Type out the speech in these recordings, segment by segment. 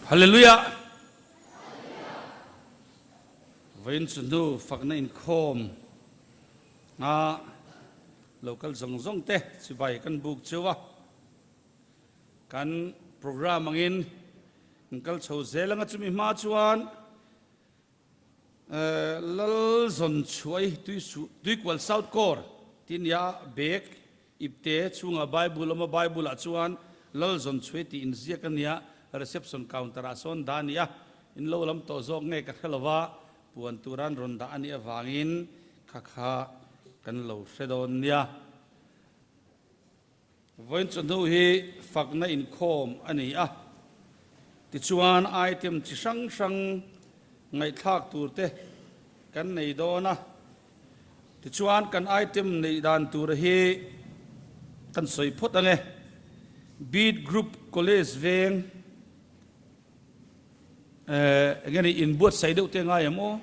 Hallelujah! Vawiin chu hnu fakna inkhawm a local zawng zawng te chibai kan buk cheu a, kan program angin kan kal chho zel anga chumi hma chuan Lalzawn chhuai Tuikual South Core tih nia bag Ipte chhungah Bible awm a, Bible ah chuan Lalzawn chhuai tih inziak a nia, reception counter ah sawn dah a ni a, in lo lam tawh zawk nge ka hre lo va, puan tura an rawn dah a nih avangin kha kha kan lo hre dawn nia. Vawiin chawhnu hi fakna inkhawm a ni a, tichuan item chi hrang hrang ngaihthlak tur te kan nei dawn a. Tichuan kan item neih dan tur hi kan sawi phawt ang e. Beat Group College veng eng nge ni inbuatsaih deuh te ngai em aw?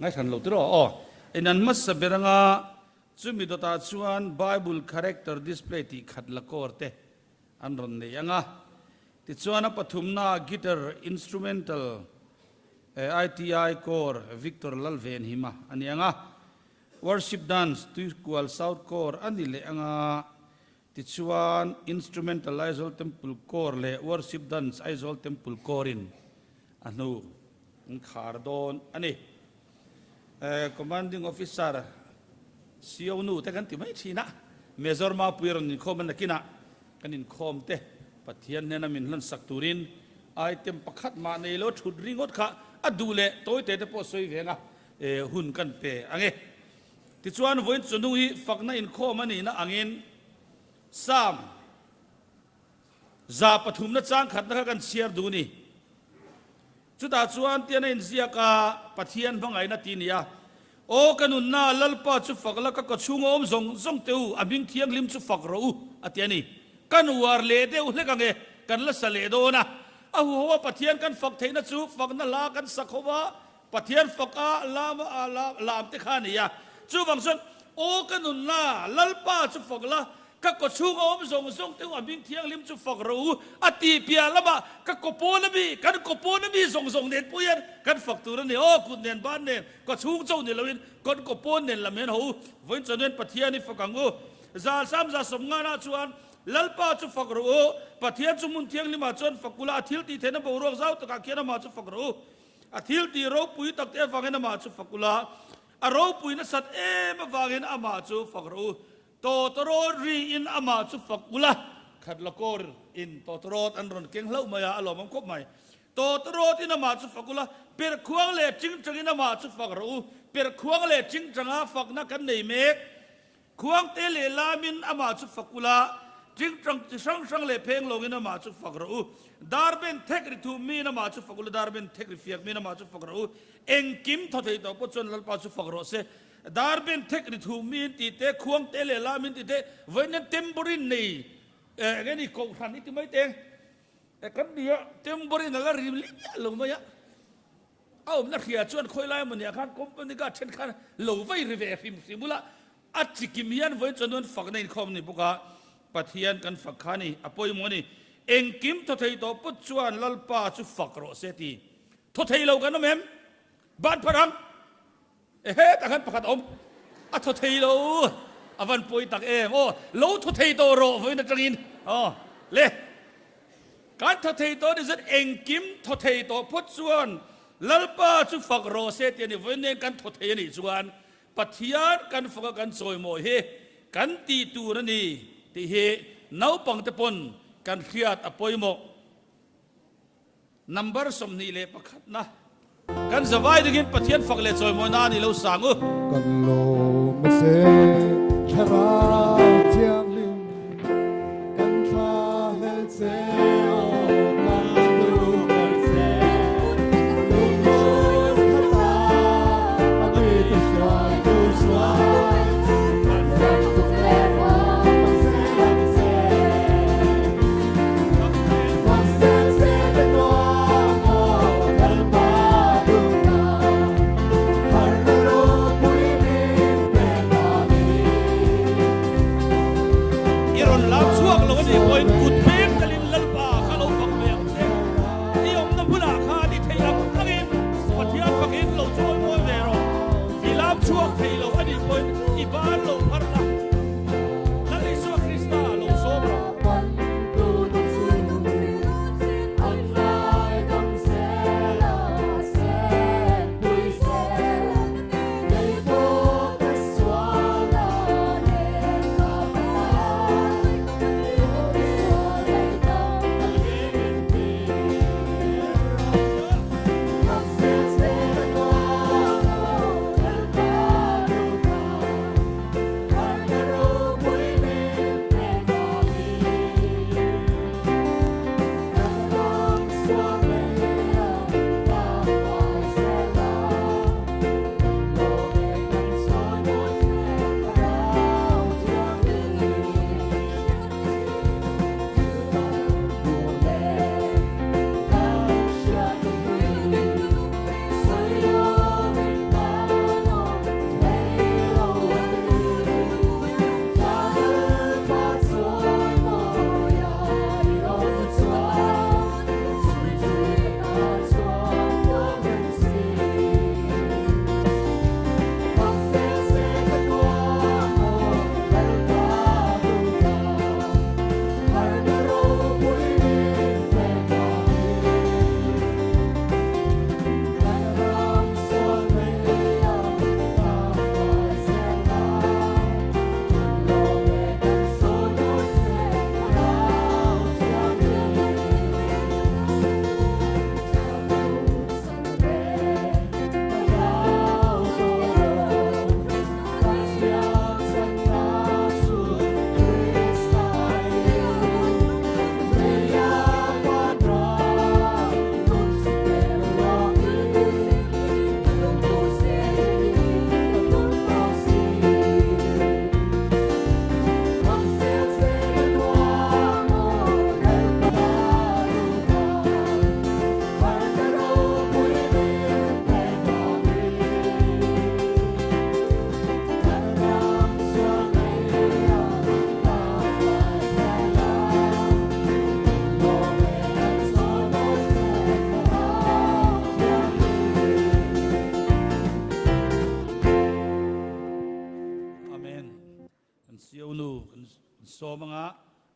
Ngaihran lo tiraw aw. In an hmasa ber anga chumi dawtah chuan Bible Character Display tih khat la kawr te an rawn nei ang a. Tichuan a pathumna Guitar Instrumental ITI Corps Victor Lalvenhima a ni ang a, Worship Dance Tuikual South Corps a ni leh ang a, tichuan Instrumental Aizawl Temple Corps leh Worship Dance Aizawl Temple Corps-in a hnu an khar dawn a ni. Commanding Officer CO nu te kan ti mai thin a, Major Mapui rawn inkhawm a nakinah kan inkhawm te Pathian hnena min hlansak turin item pakhat mah nei lo thut ringawt kha a duh leh tawite te pawh sawi veng a hun kan pe ang e. Tichuan vawiin chawhnu hi fakna inkhawm a nihna angin Psalm 103 na chang khatna kha kan chhiar duh ni. Chutah chuan tian a inziak a, Pathian hmangaihna ti nia. Aw ka nunna, Lalpa chu fak la, ka kawchhung a awm zawng zawng teh u, a hming thianghlim chu fak rawh u, a ti a ni. Kan uar leh deuh hlek ang e, kan la sa leh dawn a. A huho a Pathian kan fak theihna chu fakna hla kan sak ho va, Pathian fak a lam a lam te kha a ni a. Chuvang chuan, Aw ka nunna, Lalpa chu fak la, Ka kaw chhung a awm zawng zawng te u a hming thianghlim chu fak rawh u a tih piah lamah ka kaw pawn a mi, kan kaw pawn a mi zawng zawng nen pawh hian kan fak tur a ni. Aw kut nen ban nen kaw chhung chauh ni loin kan kaw pawn nen lam hian haw u. Vawiin chuan hian Pathian i fak ang u. Zal Sam 150 chuan Lalpa chu fak rawh u, Pathian chu hmun thianghlimah chuan fak ula, a thil tih theihna boruak zau takah khian amah chu fak rawh u. A thil tih ropui tak te avangin amah chu fak ula, a ropui nasat em avangin amah chu fak rawh u. Tawtawrawt ri in amah chu fak ula, Khatlakawr in tawtawrawt an rawn keng hlauh mai a, a lawmawm khawp mai. Tawtawrawt in amah chu fak ula, perhkhuang leh tingtang in amah chu fak rawh u, perhkhuang leh tingtanga fakna kan nei mek. Khuangte leh lam in amah chu fak ula, tingtang chi hrang hrang leh pheng lawng in amah chu fak rawh u. Darben thek ri thum mi in amah chu fak ula, darben thek ri fiak mi in amah chu fak rawh u. Engkim thaw thei tawh pawh chuan Lalpa chu fak rawh se. Darbin thek ri thu min ti te, khuang te leh la min ti te, vawiin tambourine nei eng nge ni kohhran i ti mai teng kan ni a, tambourine a la rim leh miah lo mai a, a awmna hria chuan khawi lai emaw nia khan company guard then khan lo vei ri ve hrim hrim ula, a chikim hian vawiin chuan nuan fakna inkhawm ni bawk a, Pathian kan fak kha ni, a pawimawh a ni, engkim thaw thei tawh pawt chuan Lalpa chu fak rawh se ti, thaw thei lo kan awm em? Ban pharh ang. Ehe tak hian pakhat a awm a thaw thei lo a van pawi tak em aw lo thaw thei tawh rawh vawiin atangin aw le kan thaw thei tawh ni zet engkim thaw thei tawh phawt chuan Lalpa chu fak rawh se tih a ni vawiin nen kan thaw thei a nih chuan Pathian kan fak a kan chawimawi hi kan tih tur a ni tih hi naupang te pawn kan hriat a pawimawh. Number 21 na kan zavai dingin Pathian fak leh chawimawi na a ni lo sang u. Kan lawm a che Thlarau Thianghlim kan thla hlel che aw kan duh ber che Lungkhur khata a mi te hruai tu chuan kan ram tuk leh aw fak zel ang che.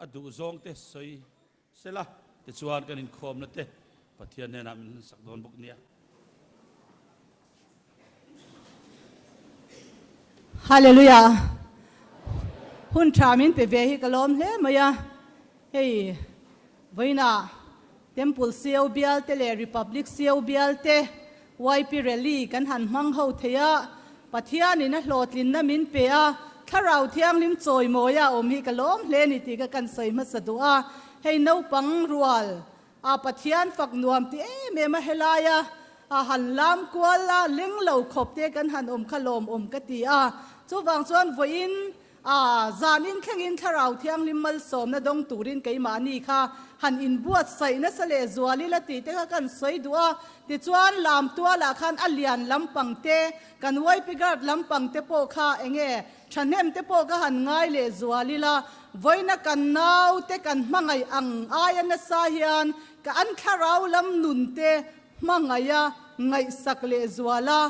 A duhzawng te sawi sela, tichuan kan inkhawmna te Pathian hnenah min hlan sak dawn bawk nia. Hallelujah! Hun tha min pe ve hi ka lawm hle mai a, hei vawiinah Temple Sio bial te leh Republic Sio bial te YP Rally kan han hmang ho thei a, Pathianin a hlawhtlinna min pe a, Thlarau Thianghlim chawimawia a awm hi ka lawm hle ni tih ka kan sawi hmasa duh a, hei naupang rual a Pathian fak nuam ti em em a helaia a han lam kual a leng lo khawp te kan han awm kha lawmawm ka ti a, chuvang chuan vawiin A, zanin thlengin Thlarau Thianghlim malsawmna dawng turin keimahni kha han inbuatsaih nasa leh zual ila tih te kha kan sawi duh a. Tichuan, Lamtualah khan a lian lampang te, kan YP Guard lampang te pawh kha enge thahnem te pawh ka han ngai leh zual ila, vawiina kan nau te kan hmangaih ang aia nasa hian ka an thlarau lam nun te hmangaiha ngaihsak leh zual a,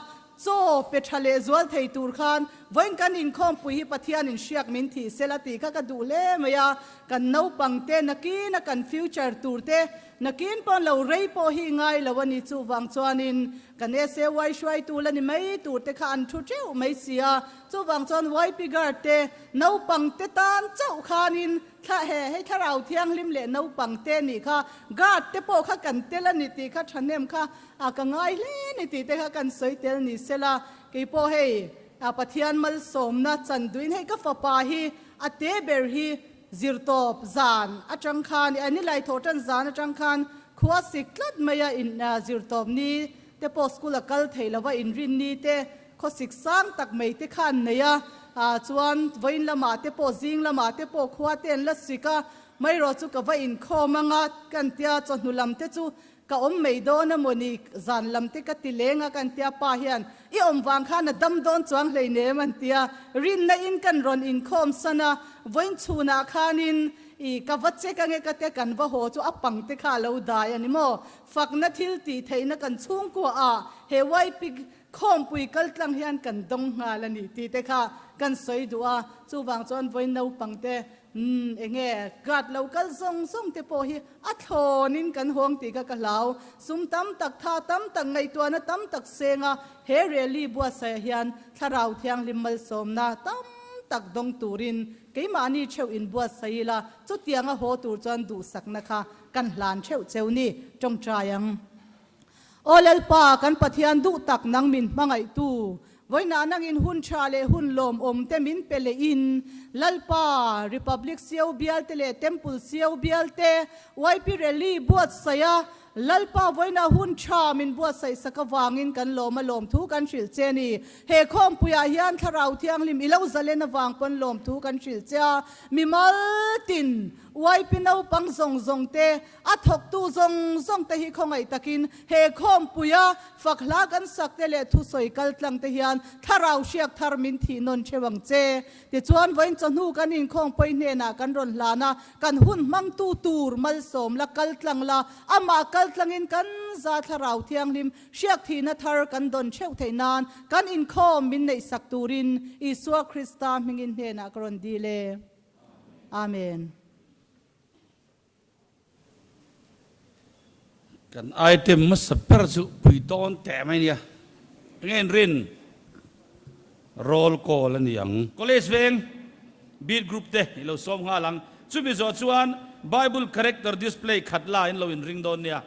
Chaw pe tha leh zual thei tur khan vawiin kan inkhawmpui hi Pathianin hriak min thih sela tih kha ka duh hle mai a, kan naupang te nakin a kan future tur te nakin pawn lo rei pawh hi ngai lo a ni chuvang chuanin kan SAY hruaitu la ni mai tur te kha an thu teuh mai si a, chuvang chuan YP Guard te naupang te tan chauh khanin thla he hei thlarau thianghlim leh naupang te nih kha guard te pawh kha kan tel a ni tih kha thahnem kha A ka ngai hle ni tih te kha kan sawi tel ni sela, kei pawh hei a Pathian malsawmna chan duhin hei ka fapa hi a te ber hi zirtawp zan atang khan a nilai thawh tan zan atang khan khua sik tlat mai a in zirtawp ni te pawh school a kal thei lova inrin ni te khawsik sang tak mai te khan nei a, chuan vawiin lamah te pawh zing lamah te pawh khua te an la sik a, mai erawh chu ka va inkhawm anga kan tia chawhnu lam te chu Ka awm mai dawn a mawni, zan lam te ka ti leng a kan tia, pa hian i awm vang khan a dam dawn chuang hleinem an tia, rinna in kan rawn inkhawm san a, vawiin chhunah khanin i ka va check ange ka tia kan va haw chu a pang te kha a lo dai a ni maw, fakna thil tih theihna kan chhungkua ah he YP khawmpui kal tlang hian kan dawng nghal a ni tih te kha kan sawi duh a, chuvang chuan vawiin naupang te Umm enge guard lo kal zawng zawng te pawh hi a thlawnin kan hawng tih kha ka hlau. Sum tam tak, tha tam tak, ngaihtuahna tam tak senga he rally buatsaihah hian Thlarau Thianghlim malsawmna tam tak dawng turin keimahni theuh inbuatsaih ila, chutianga haw tur chuan duhsakna kha kan hlan theuh cheu ni. Tawngtai ang. Aw Lalpa, kan Pathian duh tak nang min hmangaihtu, vawiinah nangin hun tha leh hun lawmawm te min pe lehin, Lalpa, Republic Sio bial te leh Temple Sio bial te, YP Rally buatsaih a, Lalpa vawiinah hun tha min buatsaih sak avangin kan lawm a lawmthu kan hrilh che ni. He khawmpuiah hian Thlarau Thianghlim i lo zalen avang pawn lawmthu kan hrilh che a, mimal tin, YP naupang zawng zawng te, A thawktu zawng zawng te hi khawngaih takin he khawmpuia fak hla kan sak te leh thusawi kal tlang te hian thlarau hriak thar min thih nawn theuh ang che. Tichuan vawiin chawhnu kan inkhawngpawi hnenah kan rawn hlan a, kan hun hmangtu tur malsawm la kal tlang la, amah kal tlangin kan za thlarau thianghlim hriak thihna thar kan dawn theuh theih nan kan inkhawm min neih sak turin Isua Krista hmingin hnenah ka rawn dil e. Amen. Kan item hmasa ber chu pui dawn teh mai nia. Enge in rin? Roll call a ni ang. College veng beat group te i lo sawm nghal ang. Chumi zawh chuan Bible character display khat la in lo inring dawn nia.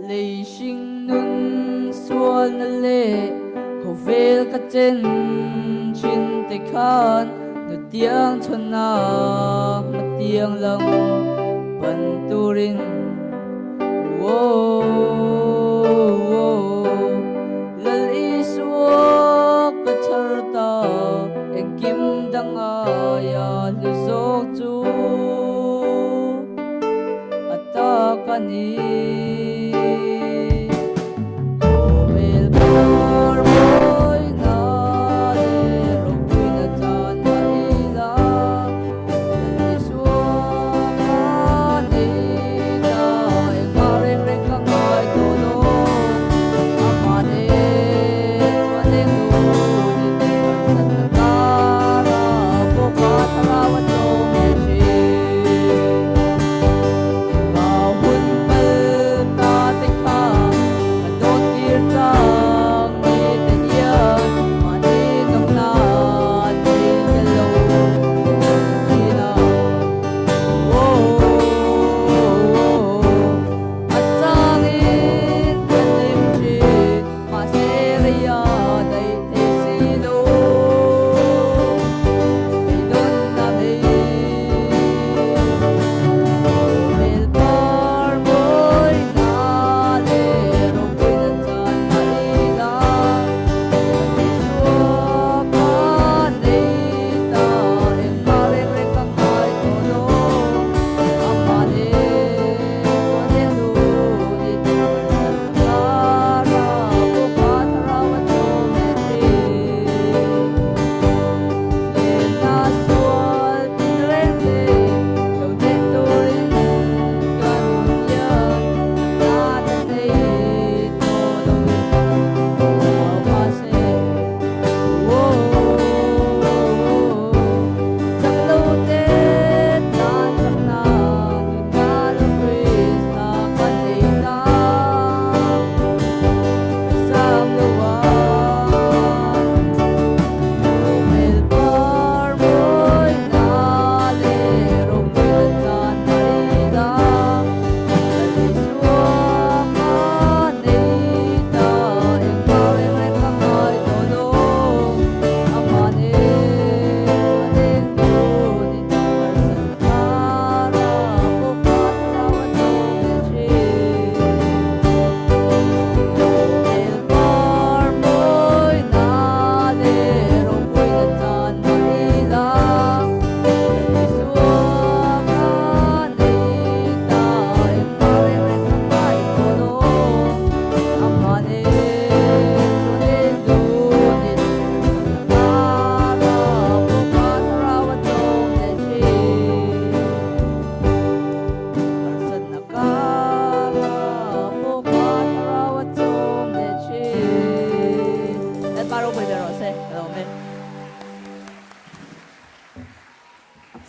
Lei hring nun sualna leh khawvel ka chen thin te khan nutiang chhawnna hmatiang lam pan turin Lal Isua ka chhar ta, engkim dang aia hlu zawk chu a tak a ni. Khawvel par mawina leh ropuina chan mah ila, Lal Isua ka nei ta, engmah reng reng ka ngai ta.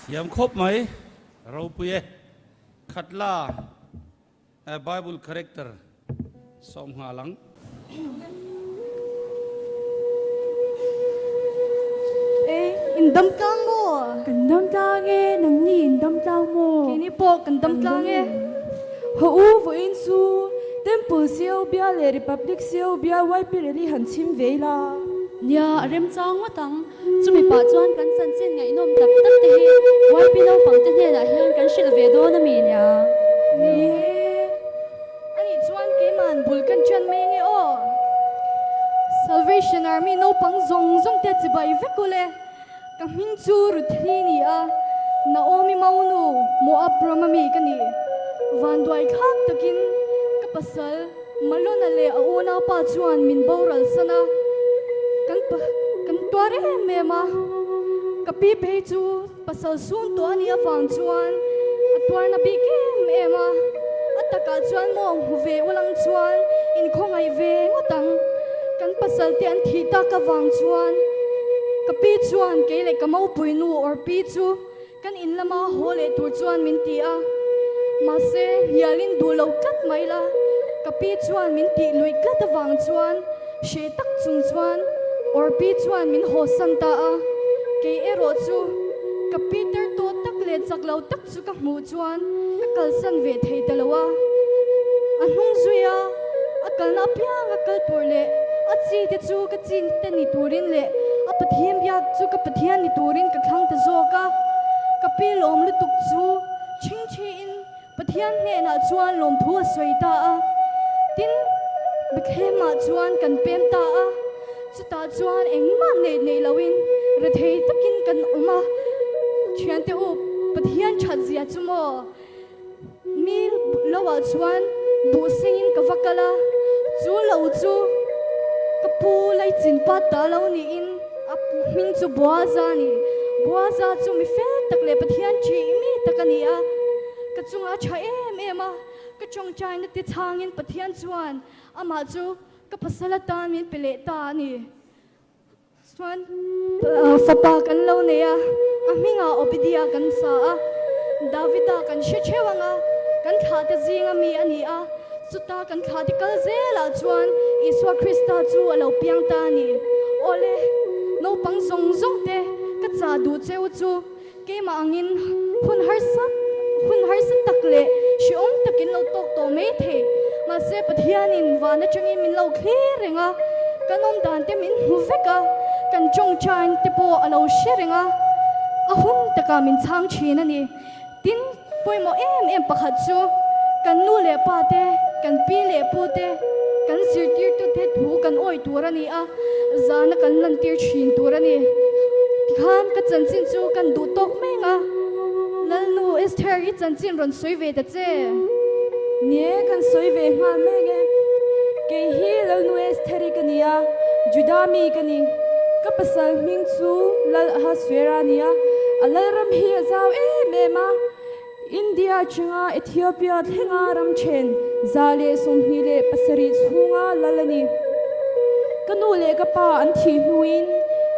Thiam khawp mai, ropui e. Khatla Bible character sawm nghal ang. E, in dam tlang maw? Kan dam tlang e, nangni in dam tlang maw? Keini pawh kan dam tlang e. Haw u, vawiin chu Temple CO bia leh Republic CO bia YP Rally han chhim ve ila. Nia, a remchang ngawt ang. Chumi pah chuan kan chanchin ngaihnawm tak tak te hi YP naupangte hnenah hian kan hrilh ve dawn a mi nia? Ni e, anih chuan keima'n bul kan ṭian mai ange aw. Salvation Army naupang zawng zawng te chibai vek ule. Ka hming chu Ruthli ni a, Naomi Maunu, Moab rama mi ka ni. Vanduai thlak takin ka pasal Malona leh a unaupa chuan min boral san a, kan kan tuar em em a. Ka pi phei chu pasal sun tawh a nih avang chuan a tuarna bik em em a. A takah chuan maw hmu ve ulang chuan inkhawngaih ve ngawt ang. Kan pasal te an thih tak avang chuan ka pi chuan kei leh ka mopui nu or pi chu Kan in lama haw leh tur chuan min ti a, mahse hnialin duh lo tlat mai la, ka pi chuan min tih luih tlat avang chuan hreh tak chung chuan or pi chuan min hawsan ta a, kei erawh chu ka pi ter tawh tak leh chak lo tak chu ka hmuh chuan ka kalsan ve thei ta lo a, a hnung zui a, a kalna apiang a kal tur leh a chi te chu ka chi te ni turin leh a Pathian biak chu ka Pathian ni turin ka thlang ta zawk a. Ka pi lawm lutuk chu chhingchhiin Pathian hnenah chuan lawmthu a sawi ta a. Tin, Bethlehem-ah chuan kan pem ta a, chutah chuan engmah neih neih loin rethei takin kan awm a. Thiante u, Pathian that zia chu maw? Mi loah chuan buh sengin ka va kal a, chu lo chu ka pu Laichin pa ta lo niin a hming chu Boaza a ni. Boaza chu mi fel tak leh Pathian ṭih mi tak a ni a, ka chungah a ṭha em em a, ka ṭawngṭaina te chhangin Pathian chuan amah chu ka pasal atan min pe leh ta a ni. Chuan fapa kan lo nei a, a hmingah Obedia kan sa a, Davida kan hre theuh ang a, kan thlahte zinga mi a ni a, chuta kan thlahte kal zelah chuan Isua Krista chu a lo piang ta a ni. Awle, naupang zawng zawng te ka chah duh cheu chu Keimah angin hun harsa hun harsa tak leh hrehawm takin lo tawk tawh mai thei. Mahse Pathianin van atangin min lo thlir reng a, kan awm dan te min hmu vek a, kan tawngtain te pawh a lo hre reng a, a hun takah min chhang thin a ni. Tin, pawimawh em em pakhat chu kan nu leh pa te, kan pi leh pu te, kan zirtirtute thu kan awih tur a ni a, zana kan lantir thin tur a ni. Tikhan ka chanchin chu kan duh tawk meng a, Lalnu Esther i chanchin rawn sawi ve ta che. Nie, kan sawi ve nghal meng e. Kei hi Lalnu Esther i ka ni a, Juda mi ka ni. Ka pasal hming chu Lal Ahasuera a ni a, a lalram hi a zau em em a. India atanga Ethiopia thlenga ram then 127 chhunga lal a ni. Ka nu leh ka pa an thih hnuin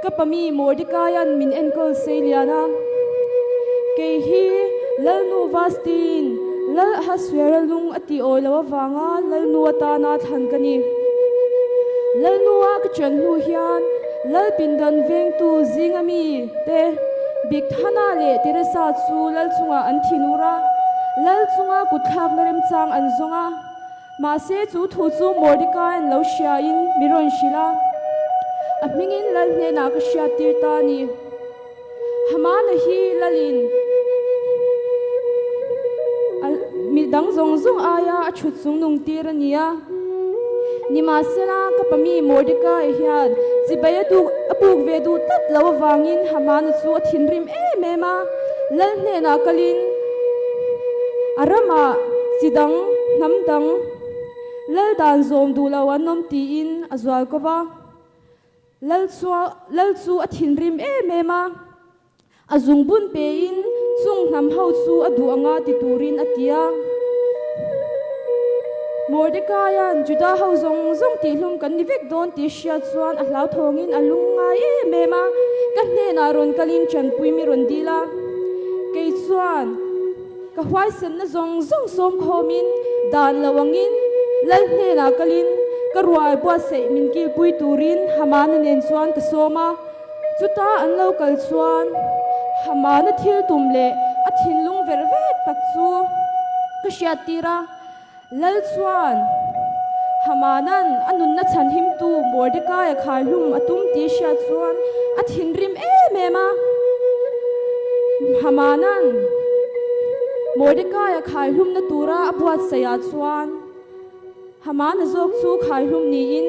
ka pa mi Mordecai-a'n min enkawl sei lian a. Kei hi Lalnu Vasti-in Lal Ahasuera lung a tih awi loh avanga Lalnu atana thlan ka ni. Lalnu-a ka ṭan hnu hian Lal pindan vengtu zinga mi te Bigthana leh Teresa chu Lal chungah an thin ur a, Lal chunga kutthlakna remchang an zawng a. Mahse chu thu chu Mordecai-a'n lo hriain mi rawn hrilh a, a hmingin Lal hnenah ka hriattir ta a ni. Hamana hi Lalin a mi dang zawng zawng aia a chhut chung nung tir a ni a. Nimahsela, ka pa mi Mordecai hian chibai a duk a buk ve duh tlat lo avangin Hamana chu a thinrim em em a. Lal hnenah kalin a ramah chi dang, hnam dang, lal dan zawm duh lo an awm tiin a zual ko va. Lal chu Lal chu a thinrim em em a, a zungbun pein chung hnam ho chu a duh anga ti turin a ti a. Mordecai-a'n Juda ho zawng zawng tihhlum kan ni vek dawn tih hriat chuan a hlauthawngin a lung ngai em em a, ka hnenah rawn kalin tanpui mi rawn dil a. chuan ka huaisenna zawng zawng sawm khawmin dan lo angin Lal hnenah kalin ka ruai buatsaih min kilpui turin Hamana nen chuan ka sawm a. Chuta an lo kal chuan Hamana thil tum leh a thinlung ver vek tak chu ka hriattir a. Lal chuan Hamanan a nunna chhanhimtu Mordekaia khaihlum a tum tih hriat chuan a thinrim em em a. Hamanan Mordekaia khaihlumna tura a buatsaihah chuan Hamana zawk chu khaihlum niin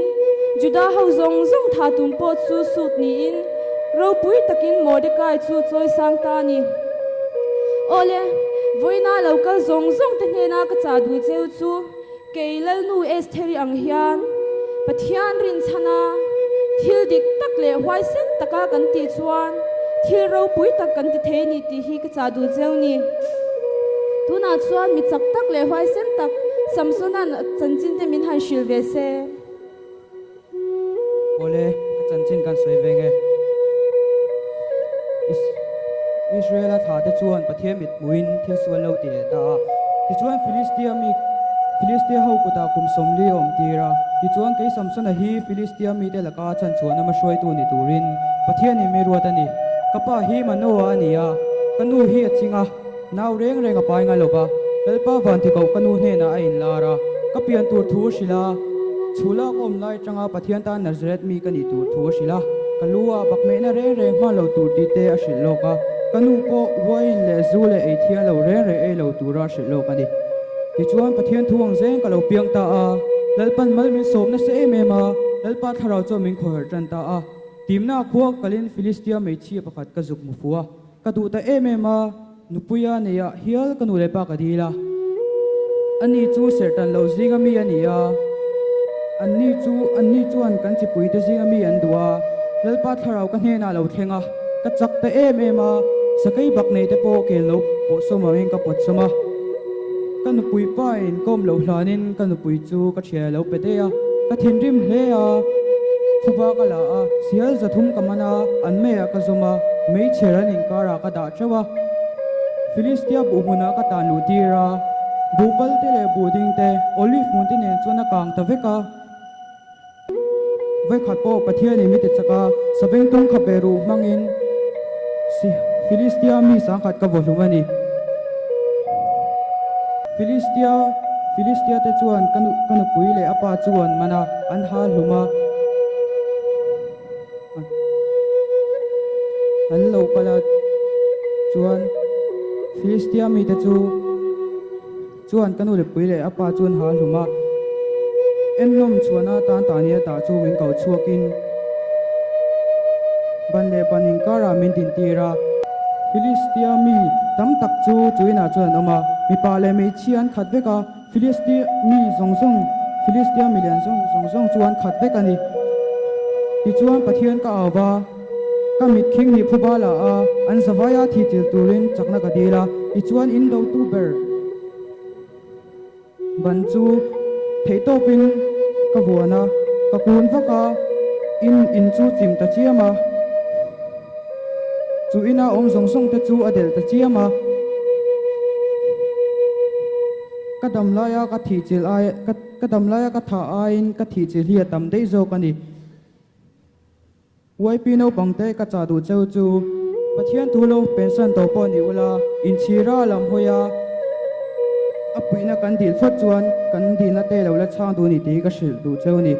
Juda ho zawng zawng tha tum pawh chu sut niin ropui takin Mordekai chu chawisang ta a ni. Awle, vawiina lo kal zawng zawng te hnena ka chah duh cheu chu kei Lalnu Estheri ang hian Pathian rinchhana thil dik tak leh huaisen taka kan tih chuan thil ropui tak kan ti thei ni tih hi ka chah duh cheu ni. Tunah chuan mi chak tak leh huaisen tak Samsona'n chanchin te min han hrilh ve se. Awle, ka chanchin kan sawi ve nge. Israela thla te chuan Pathian mit hmuhin thil sual lo ti leh ta a. Tichuan Filistia mi Filistia ho kutah kum 40 a awm tir a. Tichuan kei Samsona hi Filistia mite laka chhanchhuah nama hruaitu ni turin Pathianin mi ruat a ni. Ka pa hi Manoa a ni a, ka nu hi a ching a. Nau reng reng a pai ngai lo va, Lalpa Vantikoh ka nu hnenah a inlar a, ka pian tur thu a hrilh a, chhulak awm lai atanga Pathian tan Nazareth mi ka nih tur thu a hrilh a, ka lu ah bakmehna reng reng hman lo tur tih te a hrilh lawk a, ka nu pawh wine leh zu leh ei thiang lo reng reng ei lo tura a hrilh lawk a ni. Tichuan Pathian thu ang zeng ka lo piang ta a, Lalpan mal min sawp nasa em em a, Lalpa thlarau chuan min khawherh tan ta a, Timna khua kalin Filistia hmeichhia pakhat ka zuk hmu fuh a, Ka duh ta em em a, nupuia neiah hial ka nu leh pa ka dil a. Ani chu serhtan loh zinga mi a ni a, anni chu anni chuan kan chipuite zinga mi an duh a. Lalpa thlarau ka hnenah lo thleng a, ka chak ta em em a, sakei bak nei te pawh kel lo pawh sawm angin ka pawt sawm a. Ka nupui pa in ka awm loh hlanin ka nupui chu ka thian a lo pe daih a, ka thinrim hle a, phuba ka la a, sial 300 ka man a, an meiah ka zawm a, meichher an inkarah ka dah teuh a, Filistia buh hmunah ka tan luh tir a, buhval te leh buhding te, olive hmun te nen chuan a kang ta vek a. Vawikhat pawh Pathianin mi ti chak a, savengtung kha be ruh hmangin Filistia mi 10,000 ka vaw hlum a ni. Filistia Filistia te chuan ka nu ka nupui leh a pa chu an man a, an hal hlum a. An lo kal a chuan Filistia mite chu. Chuan ka nu lepui leh a pa chuan ha hlum a, ennawm chhuahna atan tania tah chu min ko chhuakin ban leh ban inkarah min dintir a. Filistia mi tam tak chu chu inah chuan an awm a, mipa leh hmeichhia an khat vek a, Filistia mi zawng zawng, Filistia milian zawng zawng zawng chu an khat vek a ni. Tichuan Pathian ka au va. Ka mit khing nih phuba la a, an zavaia thi chil turin chakna ka dil a, tichuan in dotu ber ban chu theihtawpin ka vuan a, ka kun vak a, in in chu chim ta chiam a, chu ina awm zawng zawng te chu a delh ta chiam a, ka dam laia ka thih chil ai ka dam laia ka thah aiin ka thih chil hi a tam daih zawk a ni. YP naupangte ka chah duh cheu chu Pathian thu lo pensan tawh pawh ni ula, inchhira lam hawi a, a puihna kan dil phawt chuan kan dilna te lo la chhang duh ni tih hi ka hrilh duh cheu ni.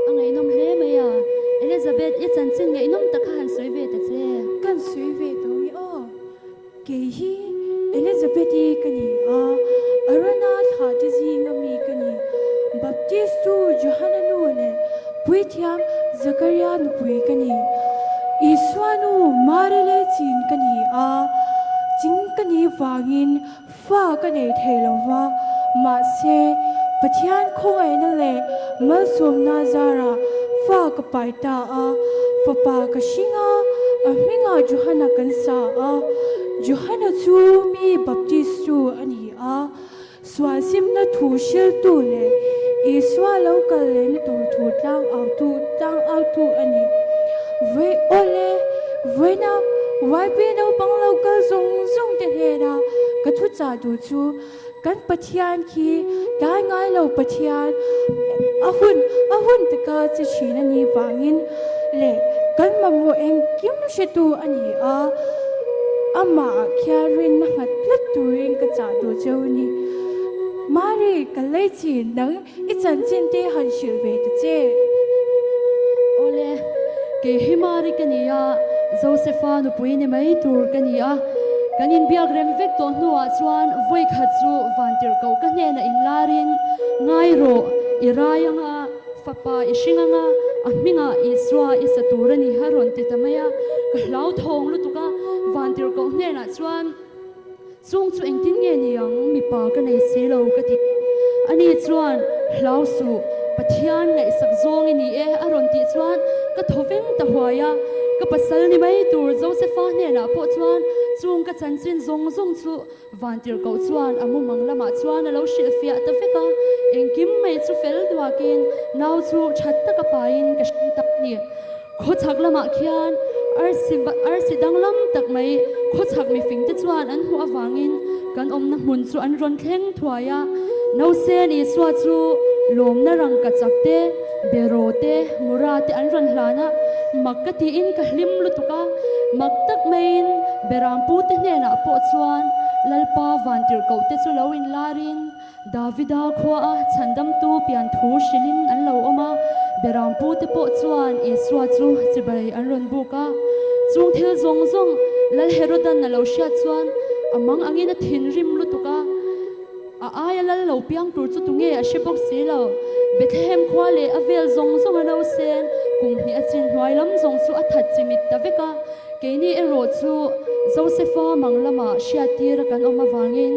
A ngaihnawm hle mai a, Elizabeth i chanchin ngaihnawm tak kha han sawi ve ta che. Kan sawi ve tawh nge aw. Kei hi Elizabeth-i ka ni a, Arona thlahte zinga mi ka ni. Baptistu Johana nu leh Puithiam Zakaria nupui ka ni. Isua nu Mari lei chin ka ni a, ching ka nih vangin fa ka nei thei lo va, mahse Pathian khawngaihna leh malsawmna zarah fa ka pai ta a, fapa ka hring a, a hmingah Johana kan sa a. Johana chu mi baptistu a ni a, sual simna thu hriltu leh Isua lo kal lehna tur thu tlang autu tlang autu a ni. Vawi awle, vawiina. YP naupang lo kal zawng zawng te hnena ka thuchah duh chu kan Pathian khi tlai ngai lo Pathian a hun a hun taka che thin a nih vangin leh kan mamawh engkim hretu a ni a, amah ah khian rinna nghat tlat turin ka chah duh cheu a ni. Mari, ka lei chin nang I chanchin te han hrilh ve ta che. Awle, kei hi Mari ka ni a, Josefa nupui ni mai tur ka ni a. Kan inbiak rem vek tawh hnuah chuan vawi khat chu vantirhkoh ka hnenah inlarin, Ngai rawh, i rai anga, fapa i hring anga, a hmingah Isua i sa tur a ni a rawn ti ta mai a. Ka hlauthawng lutuk a, vantirhkoh hnenah chuan, Chung chu engtin nge ni ang, mipa ka nei si lo ka ti. Ani chuan, Hlau suh, Pathian ngaihsak zawng i ni e a rawn tih chuan ka thaw veng ta huai a. Ka pasal ni mai tur Josefa hnenah pawh chuan chung ka chanchin zawng zawng chu Vantirhkoh chuan a mumang lamah chuan a lo hrilhfiah ta vek a. Engkim mai chu fel duakin nau chu that taka paiin ka hring ta a ni. Khawchhak lamah khian arsi arsi danglam tak mai khawchhak mifingte chuan an hmuh avangin kan awmna hmun chu an rawn thleng thuai a. Nausen Isua chu lawmna rangka chak te, beraw te, mura te an rawn hlan a, mak ka tiin ka hlim lutuk a. Mak tak maiin Berampu te hnenah pawh chuan Lalpa vantirhkoh te chu lo inlarin, Davida khuaa chhandamtu pian thu hrilhin an lo awm a, Berampute pawh chuan Isua chu chibai an rawn buk a. Chung thil zawng zawng Lal Herodan a lo hriat chuan a mang angin a thinrim lutuk a, a aia lal lo piang tur chu tunge a hre bawk si lo. Bethlehem khua leh a vel zawng zawng a nausen kum hnih a chin hnuai lam zawng chu a that chimit ta vek a. Keini erawh chu Josefa mang lamah hriattira kan awm avangin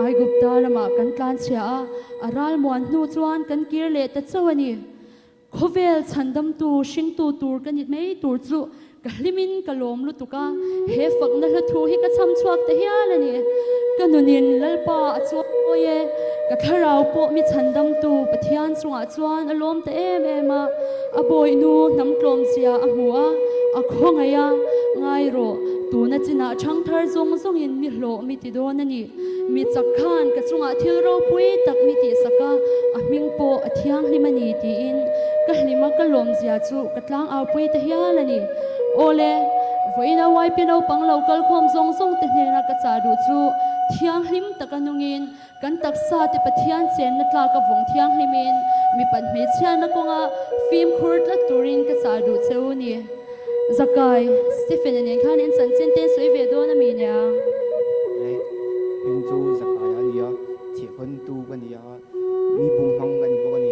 Aigupta ramah kan tlanchhia a, a ralmuan hnu chuan kan kir leh ta chauh a ni. Khawvel chhandamtu hringtu tur ka ni mai tur chu ka hlimin ka lawm lutuk a, he fakna hla thu hi ka chham chhuak ta hial a ni. Ka nunin Lalpa a chuang mawi e, ka thlarau pawh mi chhandamtu Pathian chungah chuan a lawm ta em em a. A bawihnu hnam tlawmzia a hmu a, a khawngaih a, Ngai rawh, tuna chinah ṭhangthar zawng zawngin mi hlawh mi ti dawn a ni. Mi chak khan ka chungah thil ropui tak mi tihsak a, a hming pawh a thianghlim a ni tiin ka hlim a, ka lawmzia chu ka tlangaupui ta hial a ni. Awle, vawiin a YP naupang lo kalkhawm zawng zawng te hnena ka chah duh chu thianghlim taka nungin Kan taksa te Pathian chenna tlak a vawng thianghlimin mipat hmeichhiatna kawnga fimkhur tlat turin ka chah duh che u ni. Zakai, Stephen-a nen khan in chanchin te sawi ve dawn a mi nia? Le, heng chu Zakai a nia, chhiahhawntu ka ni a, mi bum hmang ka ni bawk a ni.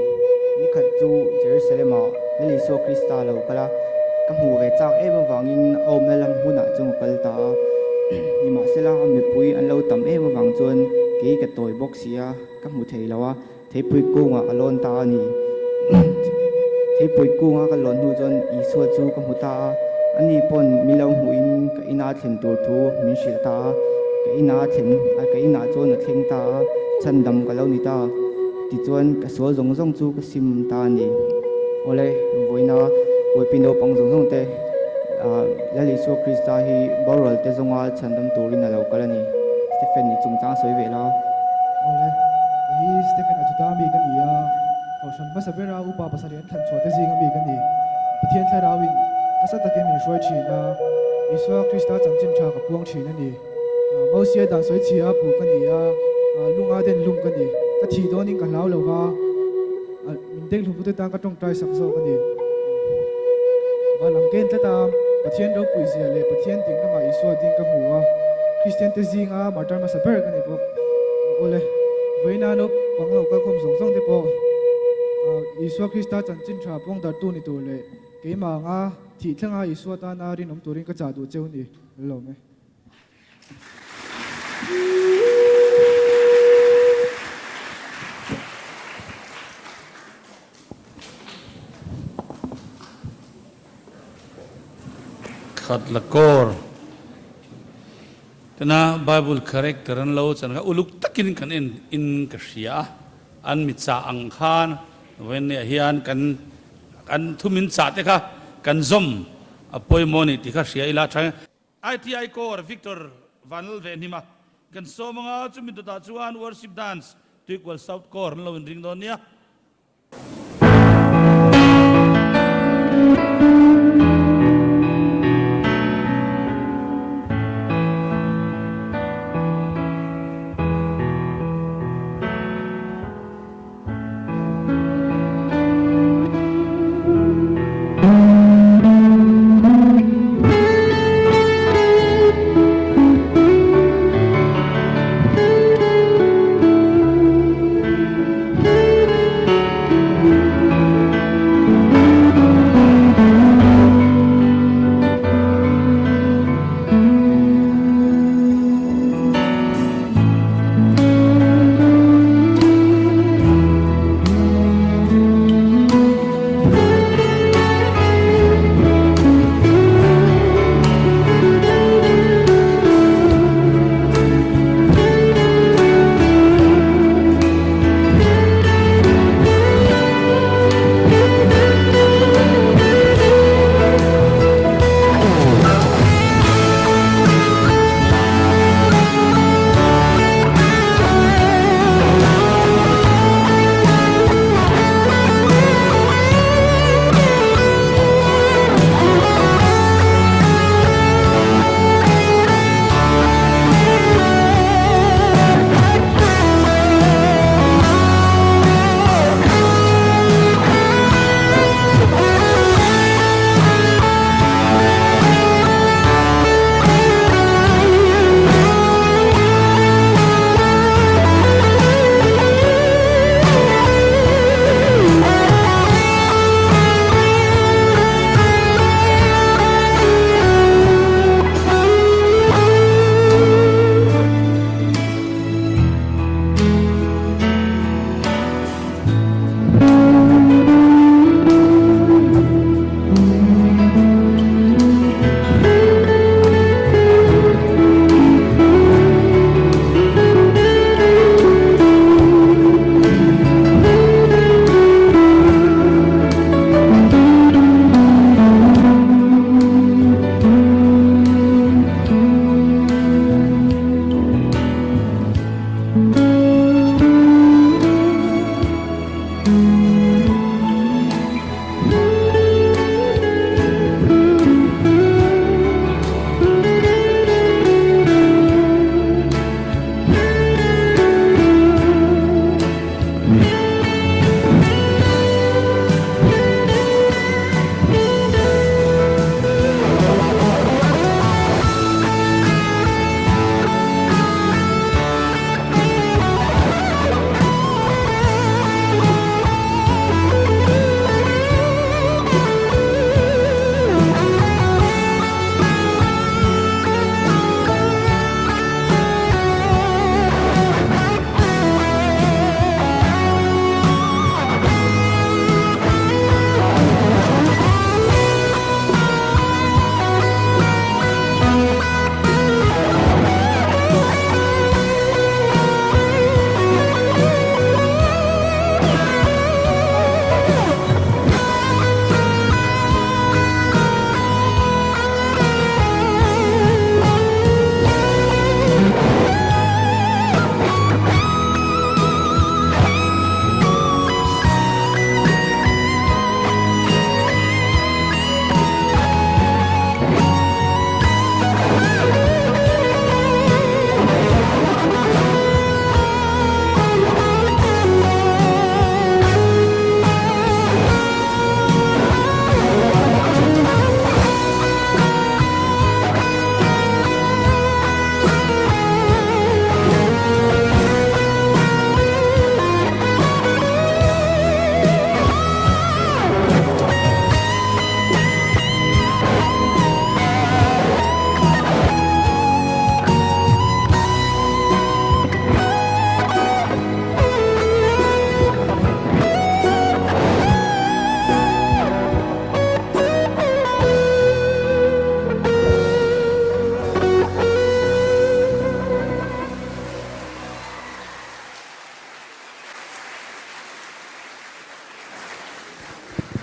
Nikhat chu Jerusalem-ah Lal Isua Krista a lo kal a, ka hmuh ve chak em avangin a awmna lam hmunah chuan ka kal ta a. Nimahsela, mipui an lo tam em avang chuan kei ka tawi bawk si a, ka hmu thei lo a, theipui kungah ka lawn ta a ni. Theipui kunga ka lawn hnu chuan Isua chu ka hmu ta a, ani pawn min lo hmuhin ka ina thlen tur thu min hrilh ta a, ka ina thlen ka inah chuan a thleng ta a, chhandam ka lo ni ta. Tichuan ka sual zawng zawng chu ka sim ta a ni. Awle, vawiina Uapi naupang zawng zawng te Lal Isua Krista hi boral te zawnga chhandam turin a lo kal a ni. Stephen i chungchang sawi ve la. Awle, kei hi Stephen a Juda mi ka ni a, Kohhran hmasa bera upa pasarih an thlan chhuah te zinga mi ka ni. Pathian Thlarauin nasa takin min hruai thin a, Isua Krista chanchin tha ka puang thin a ni. Mosia dan sawi chhia a puh ka ni a, lunga den lung ka ni. Ka thih dawnin ka hlau lo va, min deng hlumtute tan ka tawngtai sak zawk a ni. Van lam ken tlat a, Pathian ropui zia leh Pathian ding lamah Isua ding ka hmu a, Kristiante zinga martar hmasa ber ka ni bawk. Awle, vawiina naupang lo kalkhawm zawng zawng te pawh Isua Krista chanchin tha puangdartu ni tur leh keimah anga thih thlenga Isua tana rinawm turin ka chah duh cheu ni. Lawm e. Khat la kawr tuna Bible character an lo chan kha uluk takin kan en in ka hria a, an mi chah ang khan vawiinniah hian kan kan thu min chah te kha kan zawm a pawimawh a ni tih kha hria ila tha. ITI Corps Victor Vanlalvehnima kan sawm anga chumi dawtah chuan Worship Dance Tuikual South Corps an lo inring dawn nia.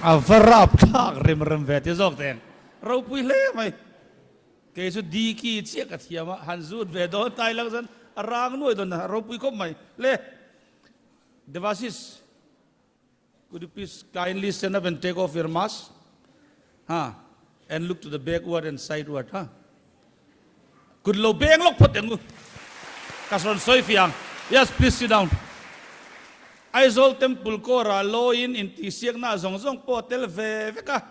A va rap thlak rem rem ve ti zawk teng ropui hle mai. Kei chu Diki chiah ka thiam a, han zut ve dawn ta ila chuan a rang nuai dawn a, ropui khawp mai. Le, Devasis, could you please kindly stand up and take off your mask? Ha, and look to the backward and sideward, ha. Kut lo beng lawk phawt eng u. Ka sawn sawi fiang. Yes, please sit down. Aizawl Temple Kawrah lawiin intihsiakna zawng zawng pawh a tel ve vek a.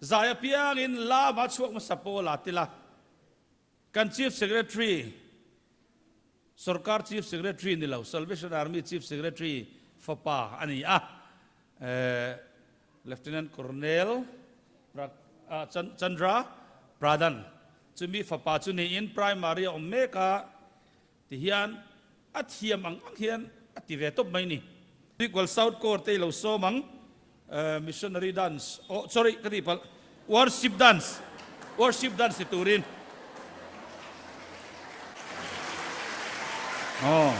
Zai apiangin lama chhuak hmasa pawl a til a. Kan Chief Secretary, Sorkar Chief Secretary ni lo, Salvation Army Chief Secretary fapa a ni a, Lieutenant Colonel Chandra Pradhan chumi fapa chu niin Primary a awm mek a, tihian a thiam ang ang hian a ti ve tawp mai ni. Equal South Core te i lo sawm ang, Missionary dance, oh sorry ka tih palh, Worship dance, Worship dance ti turin. Oh.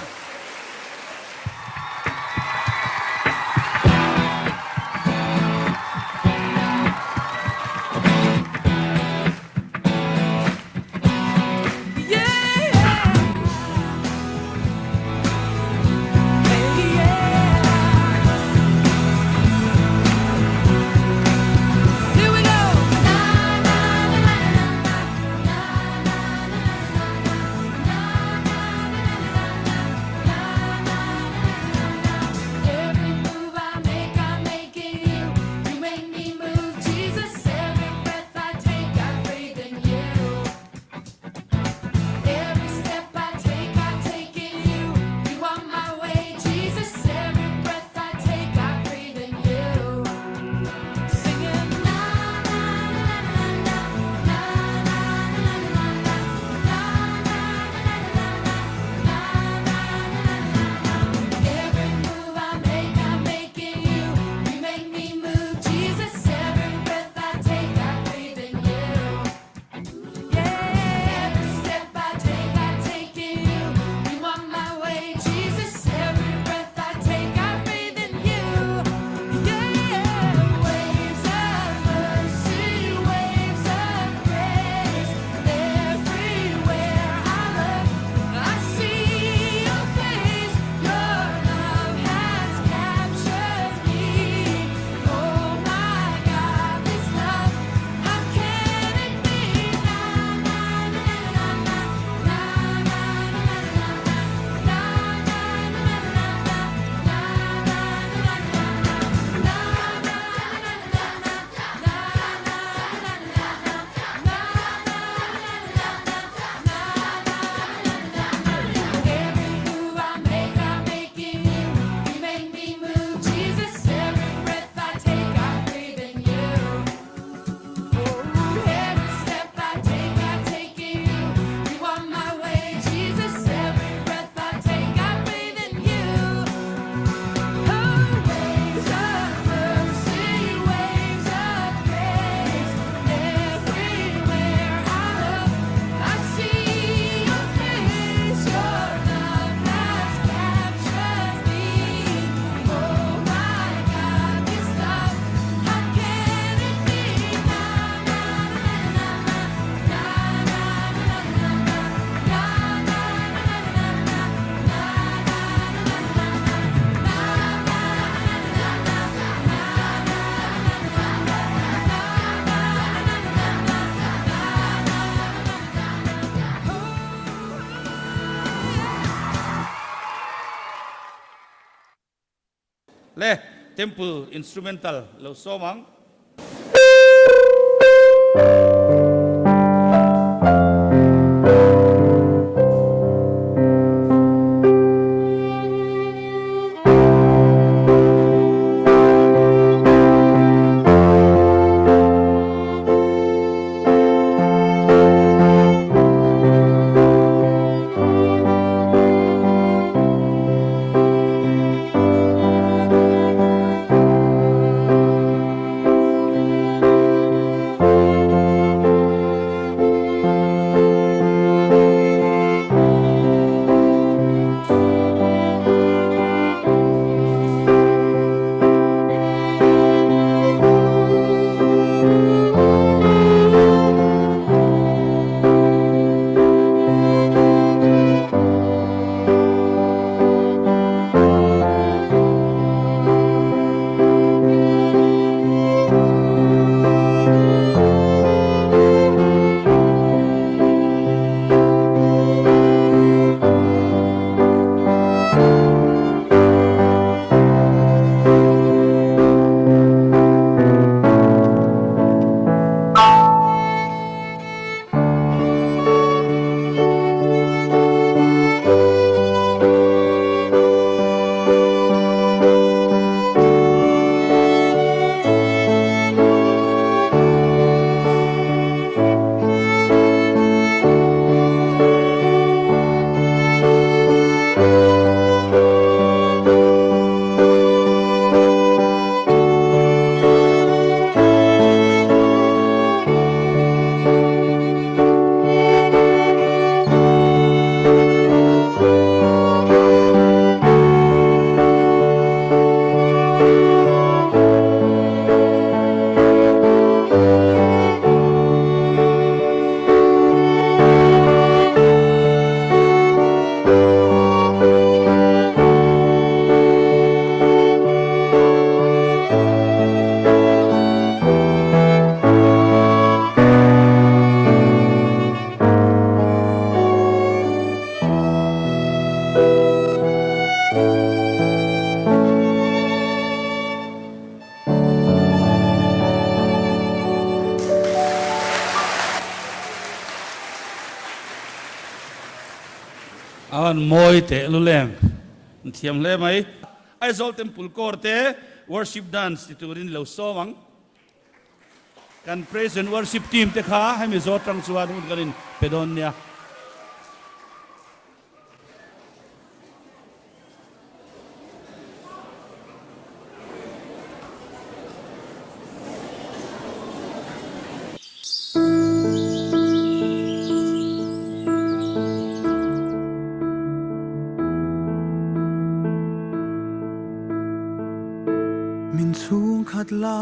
Le Temple Instrumental lo sawm ang. Avan mawi teh lulem an thiam hle mai. Aizawl Temple Corps te Worship Dance ti turin lo sawm ang. Kan Praise and Worship Team te kha hemi zawt tang chuan hun kan in pe dawn nia. Min chhungkhat la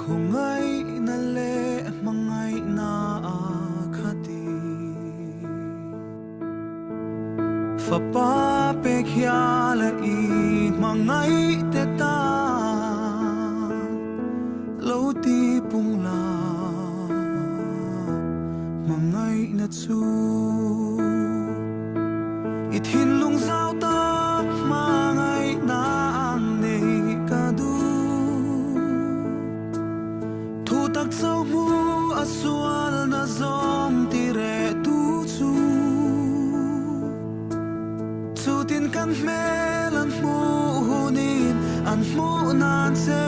khawngaihna leh hmangaihna a khati. Fapa pek hial a i hmangaih te tan lo ti pung la hmangaihna chu i thinlung zau tak hmangaihna ang nei ka duh. Thu tak cho hmu a sualna zawng ti reh tu chu Chutin kan hmel an hmuh hunin an hmuh nan che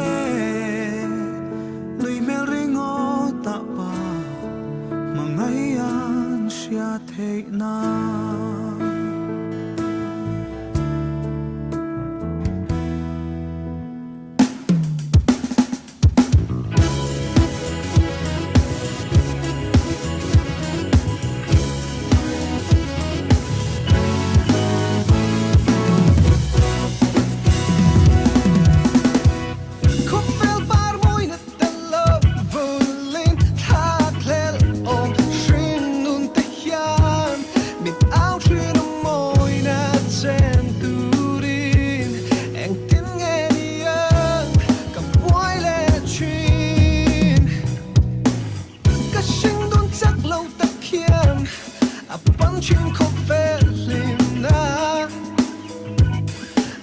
Nui hmel ringawt ah pa hmangaih an hriat theih nan. Khawvel par mawina tel lo vulin thlakhlel awm hringnun te hian min au thin a mawina chen turin engtin nge ni ang ka buai leh thin ka hringnun chak lo tak hian a pan thin khawvel hlimna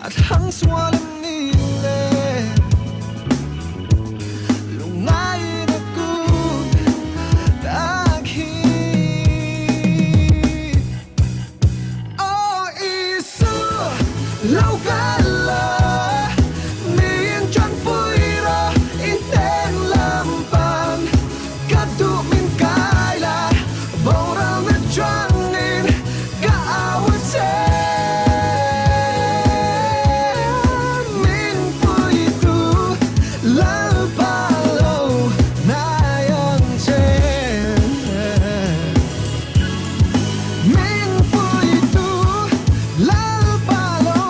a thlang sual em ni le lungngai na kut tak hi Aw Isu lo kal la min tanpui rawh i hnen lam pan ka duh min kai la boralna changin ka au a che min pui tu Lalpa lo nai ang che. Min pui tu Lalpa lo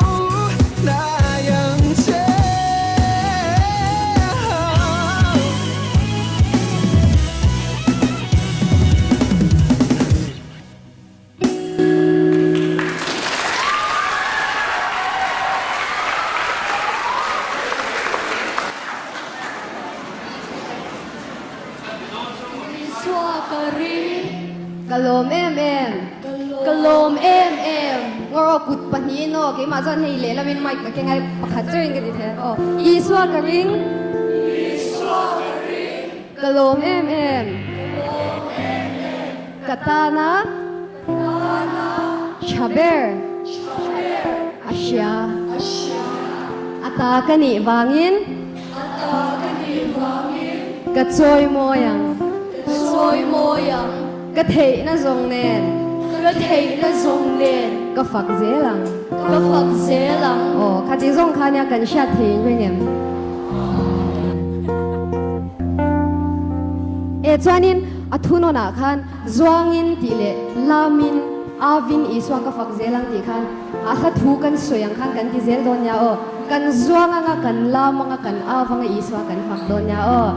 nai ang che. Isua ka ring. Ka lawm em em. Ka lawm em em. Ngawr aw kut pahnihin aw keimah chuan hei lehlamin mic ka keng a pakhat chauhin ka ti thei ang aw. Isua ka ring. Isua ka ring. Ka lawm em em. Ka lawm em em. Ka tana. Ka tana. Tha ber. Tha ber. A hria. A hria. A ta ka nih vangin. A ta ka nih vangin. Ka chawi mawi ang. Ka chawi mawi ang. Ka theihna zawng nen. Ka theihna zawng nen. Ka fak zel ang. Ka fak zel ang. Aw, khati zawng kha nia kan hriat thei in ring em? E chuanin a thunawnah khan zuangin tih leh lamin avin Isua ka fak zel ang tih khan a hla thu kan sawi ang khan kan ti zel dawn nia aw. Kan zuang anga kan lam anga kan av anga Isua kan fak dawn nia aw.